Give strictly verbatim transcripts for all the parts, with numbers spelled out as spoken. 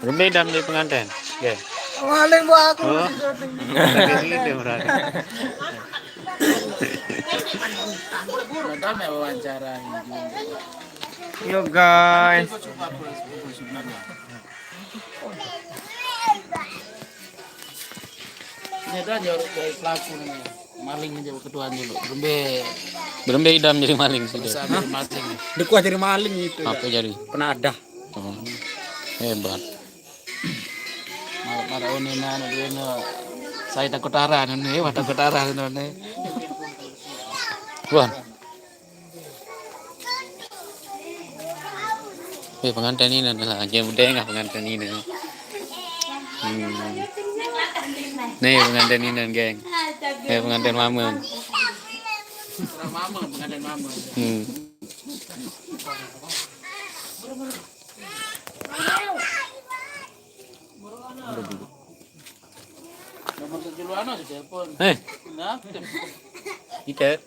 Berembe idam jadi penganten. Oke. Maling, Bu, aku. Oh. Lagi sini dia berarti. Udah tahu nggak wawancara ini? Yo, guys. Ini ada jorok dari pelaku nih. Maling aja ketuaan dulu. Berembe. Berembe idam jadi maling sih dia. Bisa jadi maling. Dekuah jadi maling itu. Apa ya? Jadi? Penadah. Oh. Hebat. Malah pada one na, one na. Saya takut arah, one, wah, takut arah, one. Wah. Eh, pengantin ini lah, dia udah nggak pengantin ini. Hmm. Nih, pengantin ini, geng. Eh, pengantin mama. Mama, pengantin mama. Hmm. Nomor tujuh lu anu, telepon. Eh. Nah, kita.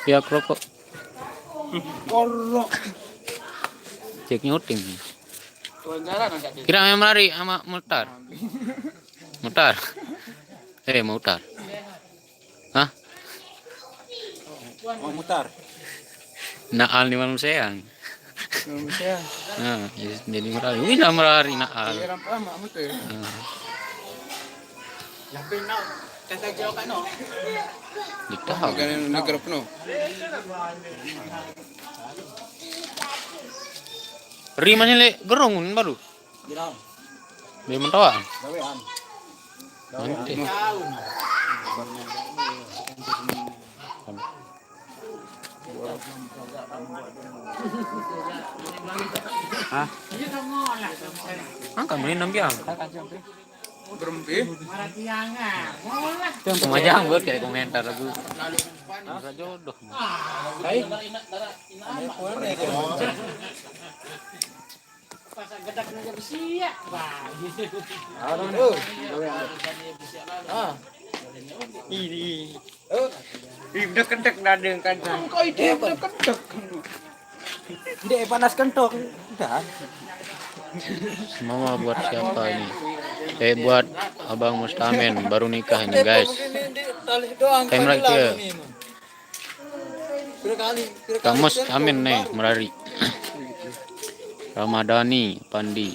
Ya, rokok. Korok. Cek nyuting. Kira yang melari sama Mutar. Mutar. Eh, Mutar. Hah? Oh, Mutar. Naal di malam siang. Malam siang. Nah, jadi melari. Wih, lah melari Naal. Iya, rampa lama, betul. Nah. Tapi nak kata jawab kan, no? Ditahan. Bukan negara penuh. Ri masih le gerung baru. Gerung. Dia mentoa. Gawean. Nanti. Hah? Angkat beli enam jam. Berembe. Itu yang pemajang buat kayak komentar lagu. Bisa jodoh. Hai. Pas gedak aja besi ya. Wah. Aduh. Ah. Ini. Oh. Ih, udah kedek dada kan. Kok ide udah kedek. Dia panas kentok. Udah. Semua buat siapa ini? Eh, buat Abang Mustamin, baru nikah ini, guys. Time right here. Kang Mus, amin nih, merari. Ramadhani, Pandi.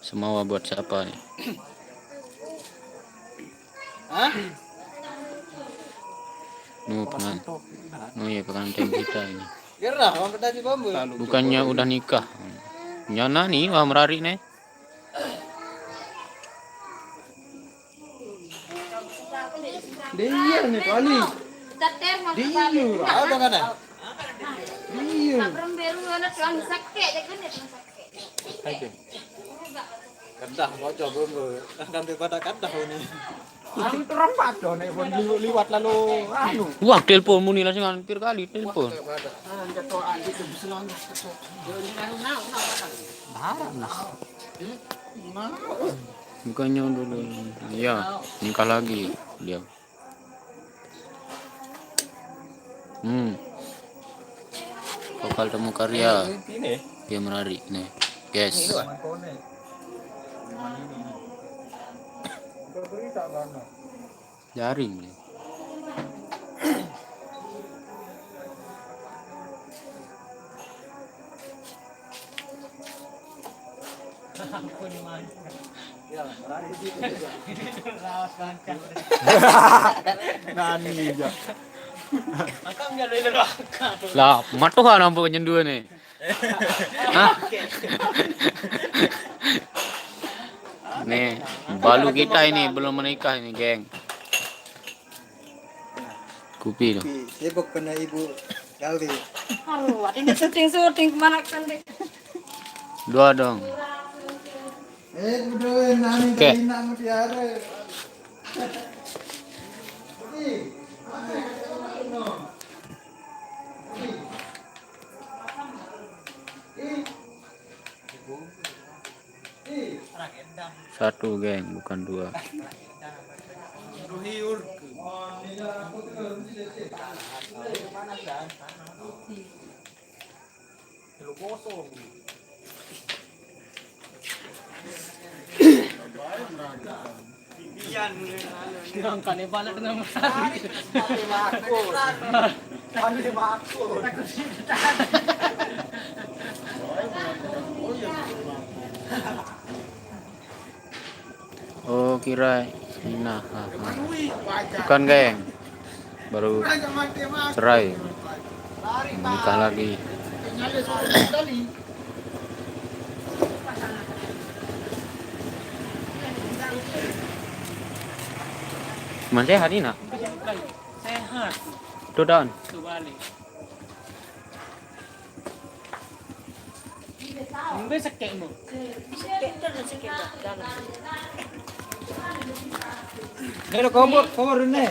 Semua buat siapa nih? Hah? Nu pengantin. Nu ya pengantin kita ini. Gerah, orang tadi bambu. Bukannya udah nikah. Nyana nih, wah merari nih. Dia nih, Pandi. Dia. Apa mana? Dia. Ayo. Kedah, bocor bumbu. Kan sampai pada kedah ini. Anu terang padoh nek pun liwat lalu anu. Wah, telepon muni langsung hampir kali telepon. Ah, jatuh andi itu bisa langsung. Barang lah. Bukannya dulu. Iya, nikah lagi dia. Hmm. Vokal Temu Karya. Dia merari nih, guys. Jaring nih. Nani ya. Lah, matuha nampak nyendua nih. Hah? Nih, balu kita ini belum menikah ini, geng. Kupi tu. Sibuk kena ibu Daldi. Aduh, ada syuting-syuting kemana kan, Dek? Dua dong. Eh, kudoin nani. Oke. Dari nak mutiara. Satu, geng, bukan dua. Yang kane balik dengan Mesari. Oh, kira ini. Nah, nah, nah. Bukan, geng. Baru cerai. Nikah lagi. Masih hari nak? Sehat. Tu daun. Tu balik. Mbe sekek mu. Sekek tu, sekek tu. Dalam. Ni ada kubur, kubur ni.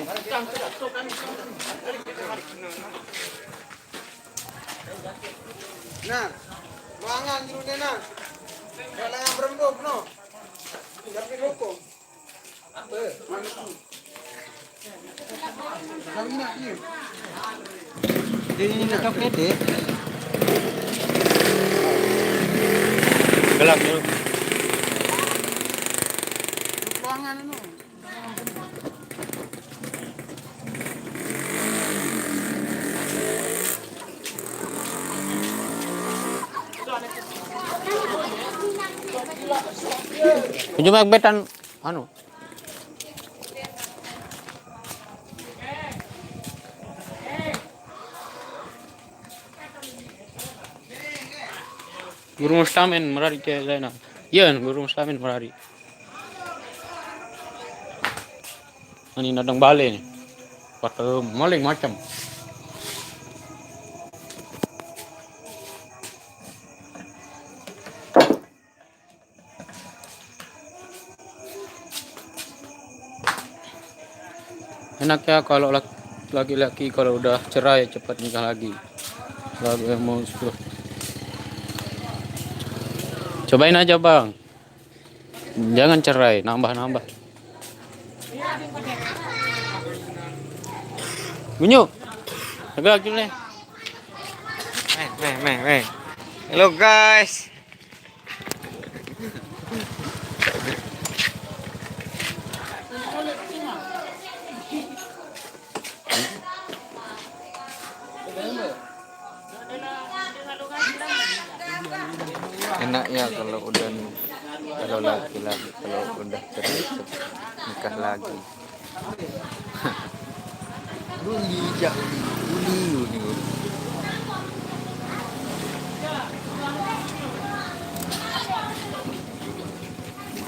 Nah, ruangan dulu ni, nah. Kalau yang berembuk, no. Tapi rokok. Ini nak kau pede. Gelap dulu. Ruangan anu. Kunjung magbetan anu. Guru Mustamin merari ke Zainal. Iya, Guru Mustamin merari. Ani nadang bale ni. Kata maling macam. Enak ya kalau lak-, laki-laki kalau udah cerai cepat nikah lagi. Lagu yang mau sepuluh. Cobain aja, Bang. Jangan cerai, nambah-nambah. Bunyu. Agak gini. Meh, meh, meh, meh. Hello, guys. Enak ya kalau udah, kalau laki-laki kalau udah cerai nikah lagi. Uli, jak uli, uli, uli, uli.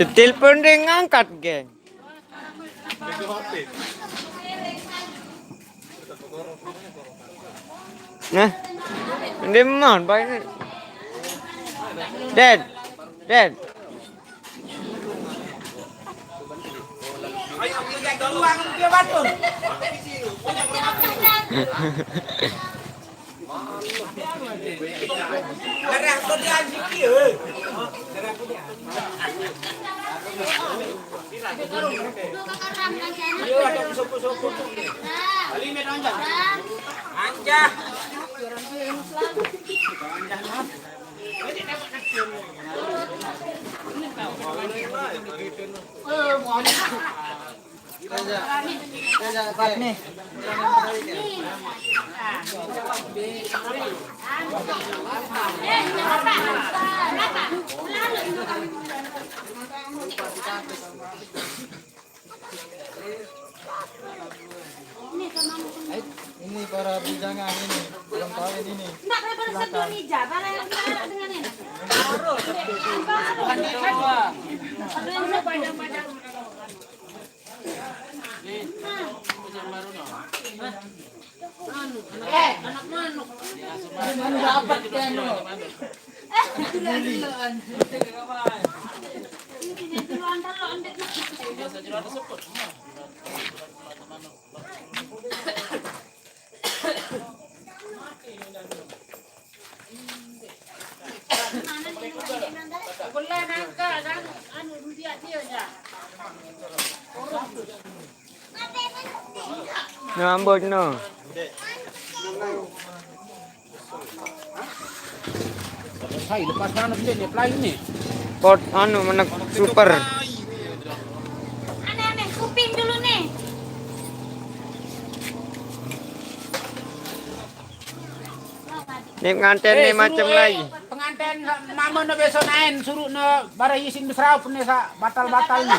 Telepon dia ngangkat, geng. Nah, dia mah baik ni. Dad, Dad. Ini para bujangan ini, belum kawin ini. Enggak, pada, pada satu meja, pada yang dengan ini. Ada yang panjang-panjang. Eh, anak manuk. Dapat kan lo. Nyambut no. Hai, lepas mana benda ni? Pelai ni. Pot anu menek super. Aneh-aneh, kuping dulu nih. Ni pengantin ni macam lain. Pengantin mama no besok nain suruh no bara isin besraup ni sa batal-batal ni.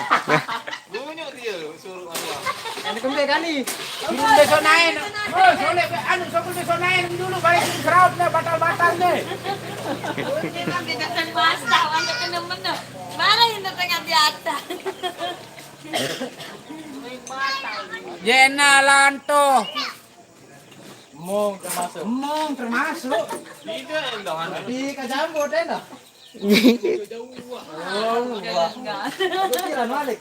Gunyuk dia suruh Allah. Ini kembali kali. Suruh besok nain. Oh, soleh anu sokul besok nain dulu bara isin besraup ni batal-batal ni. Kita beda kan masa, wanda kena mena. Bara yang datang di atas. Jena lanto. Mong termasuk. Mong termasuk. Tidak, enggak ada. Di kajambo deh dah. Oh, wah. Aku kira malik.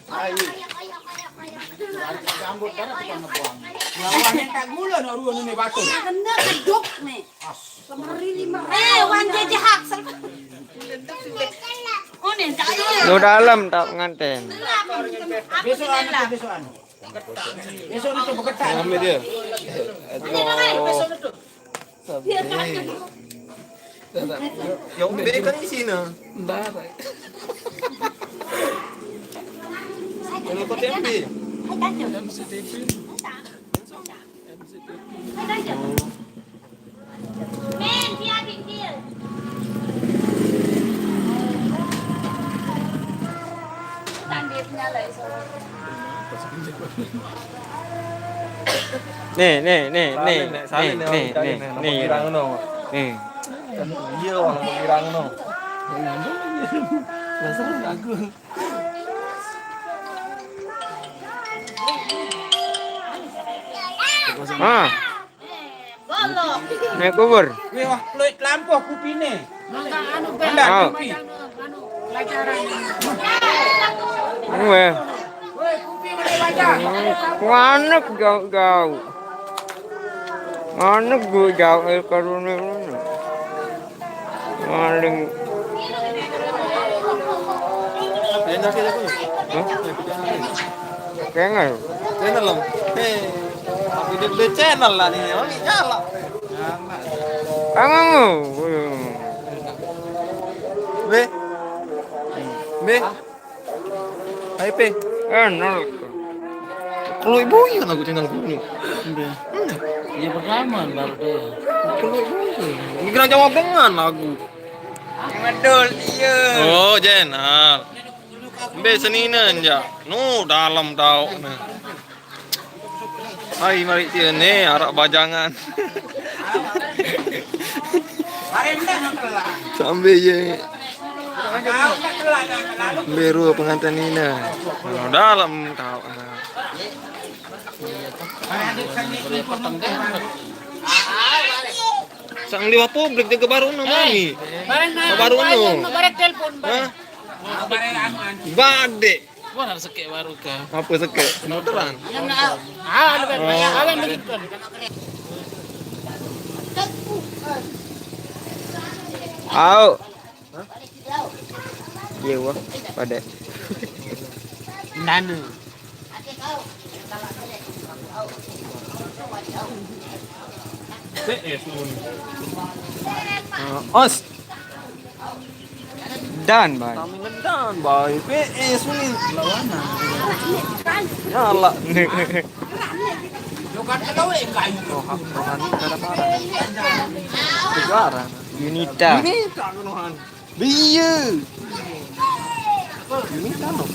Ayo. Kajambo kan aku pernah buang. Lawan yang tak gula nak ruang ini batu. Kena kedok ni. Eh, wan jejehak. Oh, ni tak ada. Lu dalam tak pengantin. Besok anu, besok anu. Besok itu beketak. Sama dia. Besok itu. Yang B kan di sini. Ntar. Kalau kau tempe. M C T V. Nih, nih, nih, nih, nih, nih, nih, nih. Iya, orang girang no. Dasar jago. Ah. Naik kubur. Weh, wah, peluit lampuh kupine. Anda, kupi. Weh. Weh, kupi mana baca? Wanek gau-gau. Wanek gau-gau, eh, karune ngono. Maling. Hah? Kengal. Channel lo. Hei. Tapi dia, dia channel lah nih. Oh, ini nyala. Kangen. Be. Be. Hai, Pe. Eh, nol. Kalau ibu iya lagu channel gue. Iya. Iya, pertama baru dia. Kalau ibu iya. Ini kena jawab dengan lagu. Ngedol dia. Oh, channel. Mbe seninen ja. No, dalam tau ne. Hai, mari tie ne, arak bajangan. Sambil ye. Mbe rua pengantin nine. No, dalam tau ne. Sang liwat publik jaga baru no mami. Baru no. Baru telepon. Hah? Bade. Gua harus sekek baru ke. Apa sekek? Motoran. Ah, ada kan. Oh. Ada yang begitu. Au. Iya, wah, pada. Nana. Os. Dan, Bay. Kami ngedan, Bay. P S ni. Lawanan. Ya Allah. Rohani, ada apa? Negara. Yunita. Yunita, Rohan. Iya. Yunita, no.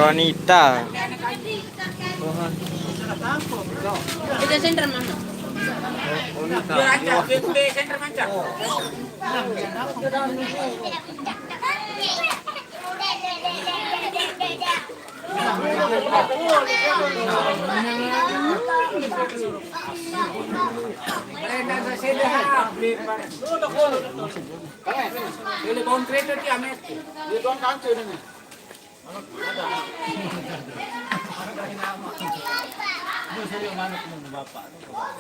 Ronita. Rohan. Itu center mana? Center mana?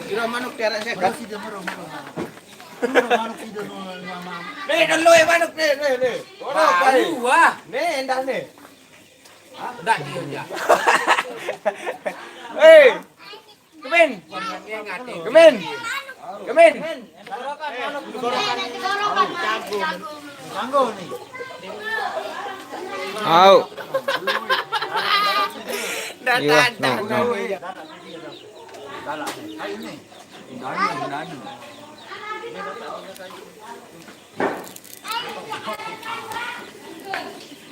Kira manuk tiara saya kasih dia mero mero. Mero manuk itu no mama. Nih, dulu ya manuk nih, nih, nih. Orang baik. Wah, nih endah nih. Enggak dia. Hei. Kemen. Kemen. Kemen. Au. Iya, no, no.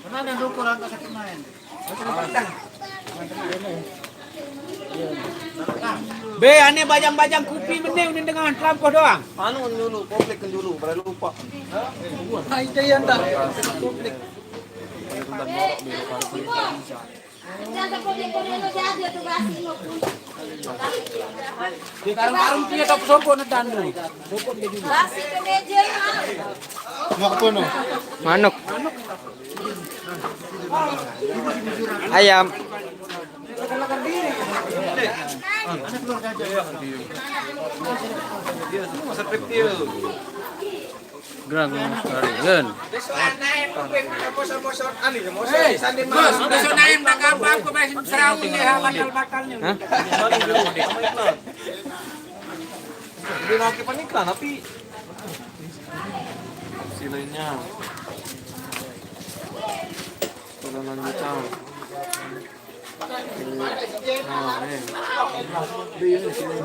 Mana ada dukun angkat sakit main? Be, ane bajang-bajang kupi mene unin dengan kelampoh doang. Anu dulu, komplek dulu, baru lupa. Hai, itu yang tak. Komplek. Jangan komplek-komplek lo jadi tuh basi lo. Di karung-karung dia tak sopo netan dulu. Sopo dia dulu. Basi ke meja, Mak. Mau apa no? Manuk. Ayam. Gerang sekali, Len. Hah? Dia nak panik lah, tapi si lainnya. Sudah lanjut, Cang. Nah, eh. Di ini, sini.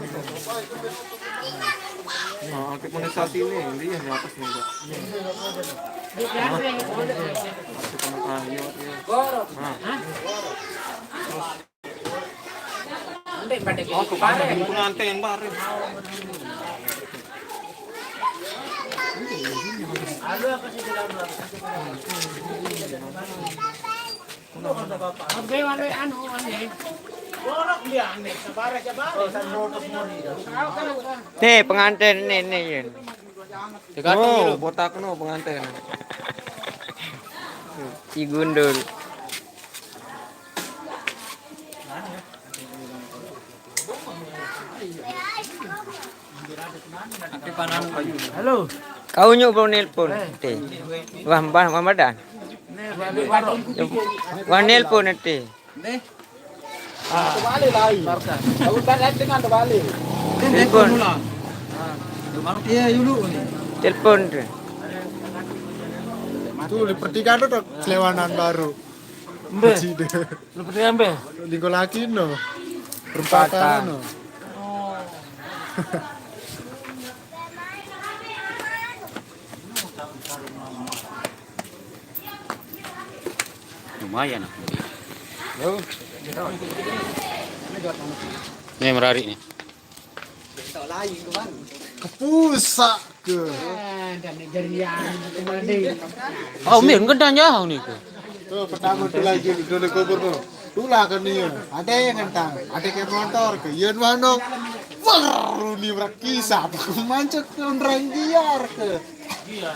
Nah, aktif monetisasi ini, dia di atas nih, Pak. Nah. Aktif monetisasi, iya. Nah. Terus. Oh, tuh, pengantin, Pak. Nih, pengantin nih, nih, Yun. No, botak no pengantin. Si gundul. Halo. Kau nyuk belum nelpon, teh. Wah, mbah, mbah, mbah, dah. Wah, nelpon, teh. Telepon. Telepon tuh. Tuh, di pertigaan tuh, tuh, selewanan baru. Mbe. Pertigaan mbe. Di lagi no. Perempatan no. Lumayan. Nih, merari nih. Kepusak ke. Oh, mir ngedan ya ni ke. Tuh, pertama tuh lagi dulu kubur tuh. Tulah ke nih. Ada yang ngentang, ada yang motor ke. Yen mano? Wah, runi berakisah. Mancet ke orang giar ke. Iya,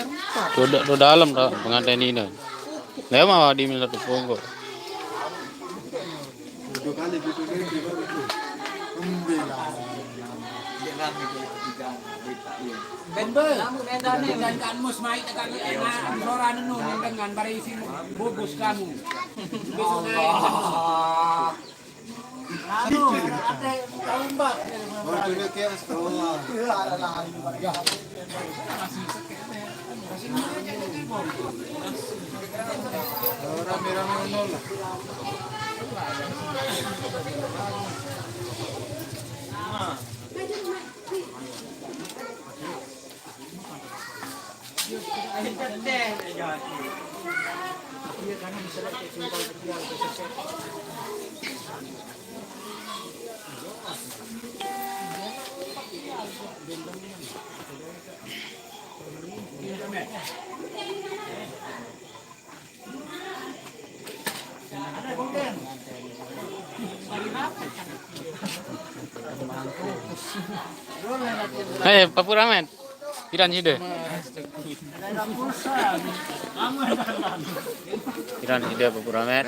empat. Tuh, da-, tuh dalam dah pengantin ini. Lewat di mana tuh punggu. Dua kali gitu, gitu, gitu. Embe lah. Ben be, dan kan mus mai tekan enak, suara nenu dengan barisi bubus kamu. Besok naik. Lalu, ada ombak. Orang rame-rame ono lah. Eh, Pak Puramet. Piran side? Piran side, Pak Puramet?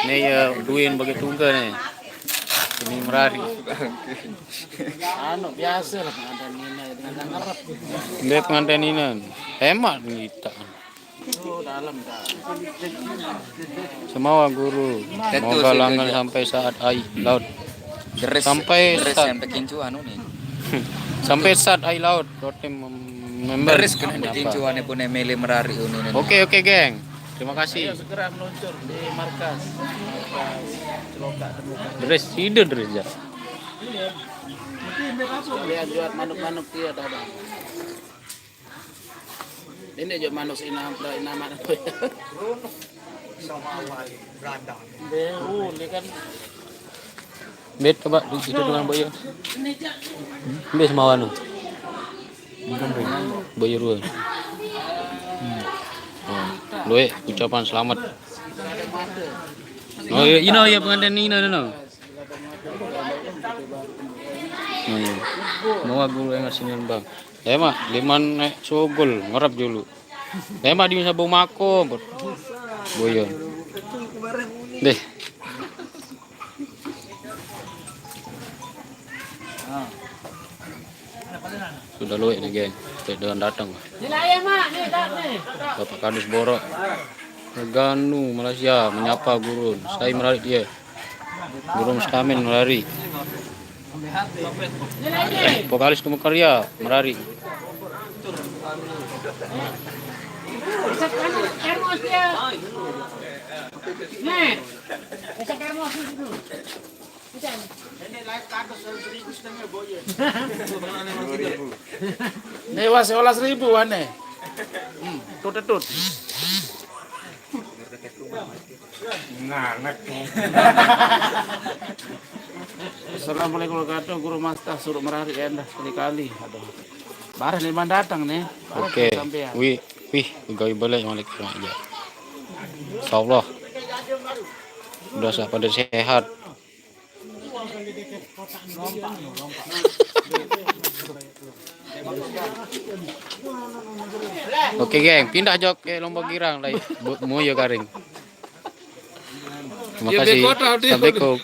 Nih ya, duin bagi tungke nih. Ini merari. Anu biasa lah, ada nina dengan ngarep. Dia pengantin ini. Hemat kita. Oh, dalam dah. Semawa guru. Moga langgeng sampai saat ai laut. Sampai saat yang pekincu anu nih. Sampai saat ai laut. Rote member. Terus kena pekincu ane pune mele merari uni. Oke, oke, geng. Terima kasih. Ayo segera meluncur di markas. Markas Celoka Temukan. Deres, ide deres ya. Lihat jual manuk-manuk dia, dadah. Ini juga manuk inam, inam apa ya? Sama awal berada. Behu, ini kan. Bet, coba di situ dengan boyo. Bet sama wanu. Boyo dua. Hmm. Oh, doe ucapan selamat. Oh iya, ino ya pengantin ino, ino. Oh iya. Mau aku yang ngasih nyumbang. Eh, Mak, liman nek sugul ngerep dulu. Eh, Mak, di sabo mako, Bud. Boyo. Deh. Sudah luwek nih, geng. Cek dengan datang. Bapak Kadus Borok. Ganu Malaysia menyapa gurun. Saya merari dia. Gurun Mustamin merari. Vokalis Temu Karya merari. Nih, termos itu. Dewa sebelas ribu ane. Hmm, tut tut. Assalamualaikum warahmatullahi wabarakatuh. Guru Master suruh merari enda sekali-kali. Aduh. Barang memang datang nih. Oke. Wih, wih, pegawai balik malik aja. Insyaallah. Udah sa-, pada sehat. Oke, geng, pindah jok ke Lombok Girang lai. Muyo garing. Terima kasih. Assalamualaikum.